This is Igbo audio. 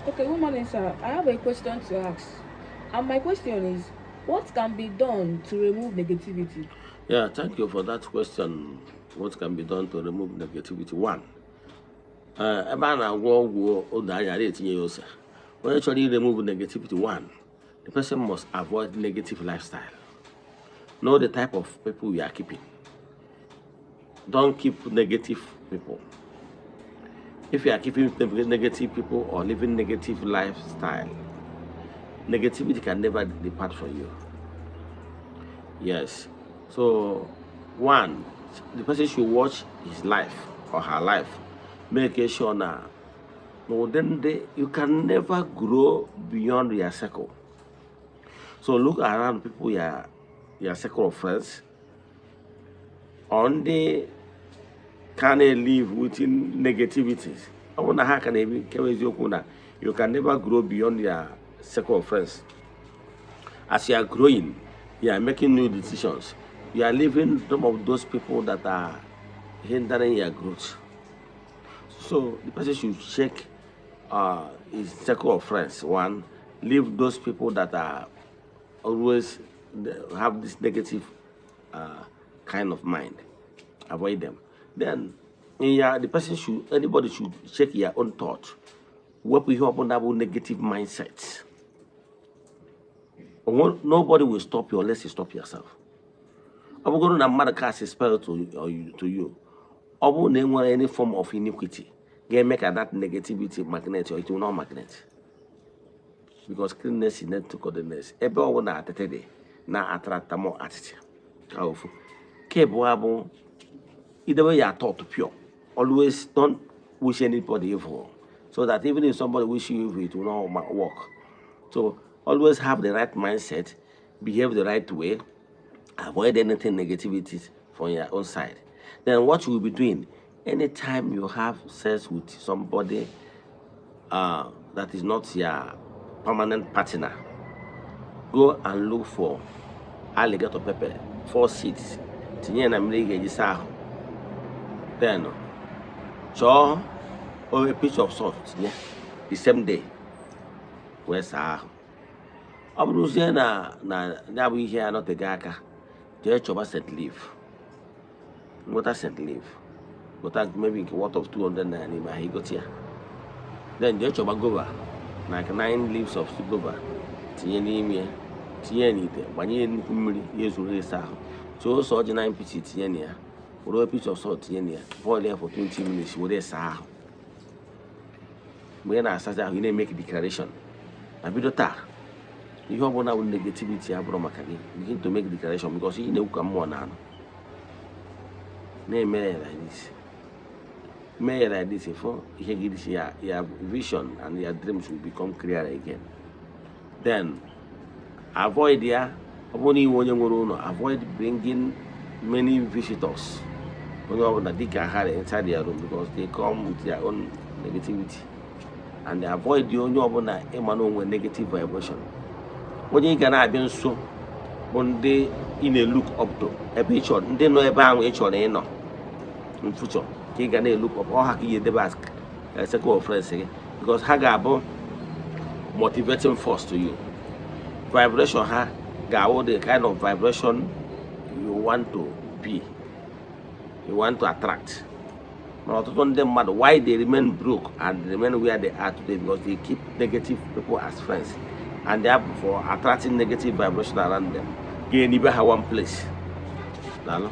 Okay, good morning, sir. I have a question to ask. And my question is, what can be done to remove negativity? Yeah, thank you for that question. What can be done to remove negativity? One, ebe a na-agwọ ọgwụ odo anya na-etinye ya ose. Onye chọrọ i remove negativity, one, the person must avoid negative lifestyle. Know the type of people you are keeping. Don't keep negative people. If you are keeping negative people or living negative lifestyle, negativity can never depart from you. Yes. So, one, the person should watch his life or her life, make sure na n'ụdị ndị you can never grow beyond your circle. So look around people, your circle of friends, or ndị ka na-live within negativities. Ọ bụrụ na ha ka na-ebi kewa eziokwu na you can never grow beyond your circle of friends. As you are growing, you are making new decisions. You are leaving some of those people that are hindering your growth. So the person should check his circle of friends. One, leave those people that are always have this negative kind of mind. Avoid them. Then, in your, the person should, anybody should check your own thought. Wepụ ihe ọbụla bụ negative mindset. Nobody will stop you unless you stop yourself. Ọ bụgoro na mmadụ cast a spell to you, ọ bụrụ na e nwere any form of iniquity ga-eme ka that negativity magnet or it will not magnet. Because cleanness is next to godliness. Ebe ọ bụla atịtị dị na attract more atịtị. Ka ofu. Nke abụọ bụ idebe your thought pure. Always don't wish anybody evil. So that even if somebody wish you evil, it will not work. So always have the right mindset, behave the right way, avoid anything negativities from your own side. Then what you will be doing, anytime you have sex with somebody that is not your permanent partner, go and look for alligator pepper, four seeds, tinye ya na mmiri ị ga-eji saa ahụ. Then chọọ a pinch of salt tinye the same day wee saa ahụ. Ọ bụrụzie na ya bụ ihe anọteghị aka, jee chọba scent leaf, nweta scent leaf, nweta maybe nke worth of 200 naira n'ime ahịa, igote ya. Then jee chọba guava, like nine leaves of guava, tinye n'ime ya, tinye ya n'ite, gbanye ya nnukwu mmiri ya ezuru ịsa ahụ. Tụọ ose ọjị 9 pieces tinye na ya, were pinch of salt tinye na ya, boil ya for 20 minutes, were saa ahụ. Mgbe ị na-asazi ahụ, ị na-emeke declaration na bido taa, ihe ọbụla bụ negativity abụrụ maka gị. Begin to make declaration, because ihe na-ekwu ka mmụọ na-anụ. Na-eme ya like this, mee ya like this for ihe gị dị ya, your vision and your dreams will become clearer again. Then avoid ya. Ọ bụrụ na iwe onye nwere ụlọ, avoid bringing many visitors, onye ọbụla dịka ha inside their room, because they come with their own negativity. And avoid onye ọbụla ịma na onwe negative vibration. Onye ị ga na-abịa nso bụ ndị ị na-look up to, ebe ị chọrọ, ndị nọ ebe ahụ ị chọrọ ịnọ in future, ka ị ga na-look up. Ọ ha ka ị ga-edebe as circle of friends gị, because ha ga-abụ motivating force to you. Vibration ha ga-awụ the kind of vibration you want to be, you want to attract. Mana ọtụtụ ndị mmadụ, why they remain broke and remain where they are today? Because they keep negative people as friends, and they are for attracting negative vibration around them, ga-enibe ha one place. Daalụ.